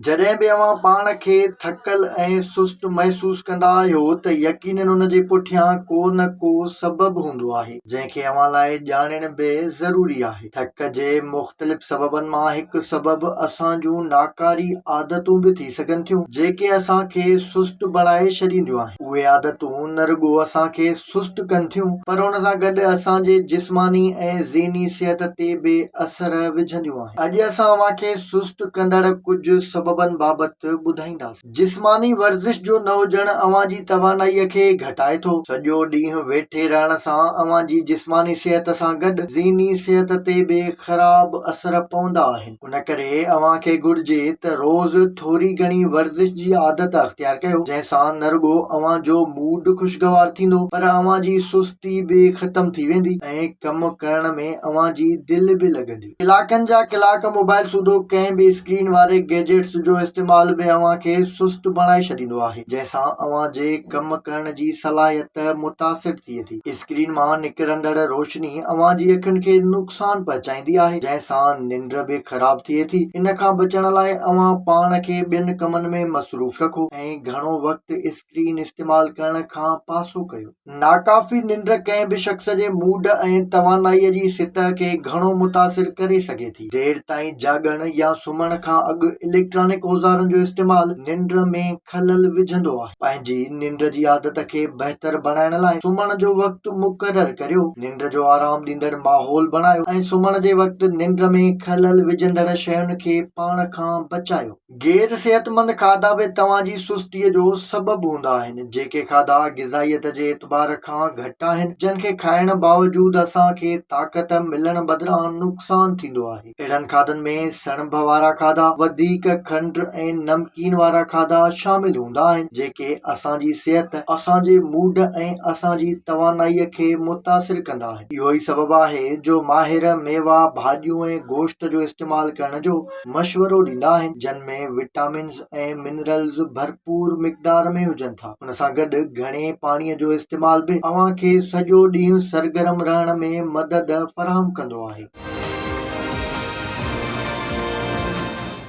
جڏهن به اوهان پاڻ کي ٿڪل ۽ سست محسوس ڪندا آهيو ته يقينن ان جي پٺيان ڪو نه ڪو سبب هوندو آهي، جنهن کي اوهان لاء ڄاڻڻ به ضروري آهي. ٿڪ جي مختلف سببن مان هڪ سبب اسان جون ناڪاري عادتون به ٿي سگهن ٿيون، جيڪي اسان کي سست بڻائي ڇڏينديون آهن. اهي عادتون نه رڳو اسان کي سست ڪن ٿيون پر ان سان گڏ اسان جي جسماني ۽ ذهني صحت تي به اثر وجهنديون آهن. اڄ اسان اوهان کي سست ڪندڙ ڪجهه سببن بابت ٻڌائينداسين. جسماني ورزش جو نه هجڻ اوهان جي توانائي کي گهٽائي ٿو. سڄو ڏينهن ويٺي رهڻ سان اوهان جي جسماني صحت سان گڏ ذهني صحت تي به خراب اثر پوندا آهن. ان ڪري اوهان کي گهرجي ته روز ٿوري گهڻي ورزش جي عادت اختيار ڪيو، جنهن سان نه رڳو اوهان جو موڊ خوشگوار ٿيندو پر اوهان جي سستي به ختم ٿي ويندي ۽ ڪم ڪرڻ ۾ اوهان جي دل به لڳندي. ڪلاڪن جا ڪلاڪ موبائل سوڌو ڪنهن به اسڪرين واري گيجيٽس جو استعمال به اوهان کي سست بڻائي ڇڏيندو آهي، جنهن سان اوهان جي ڪم ڪرڻ جي صلاحيت متاثر ٿئي ٿي. اسڪرين مان نڪرندڙ روشني اوهان جي اکين کي نقصان پهچائيندي آهي، جنهن سان ننڊ به خراب ٿئي ٿي. ان کان بچڻ لاء اوهان پاڻ کي ٻين ڪمن ۾ مصروف رکو ۽ گهڻو وقت اسڪرين استعمال ڪرڻ کان پاسو ڪيو. ناڪافي ننڊ ڪنهن به شخص جي موڊ ۽ توانائي جي سطح کي گهڻو متاثر ڪري سگهي ٿي. دير تائين جاڳڻ يا سمهڻ کان اڳ اليڪٽرانڪ اوزارن جو استعمال ننڊ ۾ خلل وجهندو آهي. پنهنجي ننڊ جي عادت کي بهتر بڻائڻ لاء سمهڻ جو وقت مقرر ڪريو، ننڊ جو آرام ڏيندڙ ماحول بڻايو ۽ سمهڻ جي وقت ننڊ ۾ خلل وجهندڙ شين کي پاڻ کان بچايو. غير صحتمند کاڌا به توهان جي سستيء جو سبب هوندا آهن. جيڪي کاڌا غذائيت جي اعتبار کان گهٽ آهن، جن کي کائڻ باوجود اسان کي طاقت ملڻ بدران نقصان ٿيندو آهي. اهڙن کاڌن ۾ سڻڀ وارا کاڌا، وڌيڪ کنڊ ۽ نمڪين وارا کاڌا شامل هوندا آهن، جيڪي اسان جي صحت، اسان جي موڊ ۽ اسان جي توانائيء کي متاثر ڪندا آهن. اهو ئي سبب آهي جو ماهر ميوا، ڀاڄيون ۽ گوشت جو استعمال ڪرڻ جو مشورو ڏيندا آهن، جن ۾ وٽامنز ۽ منرلز ڀرپور مقدار ۾ هجن ٿا. ان سان گڏ گهڻي پاڻيء جو استعمال به اوهان کي سڄو ڏينهن سرگرم رهڻ ۾ مدد فراهم ڪندو آهي.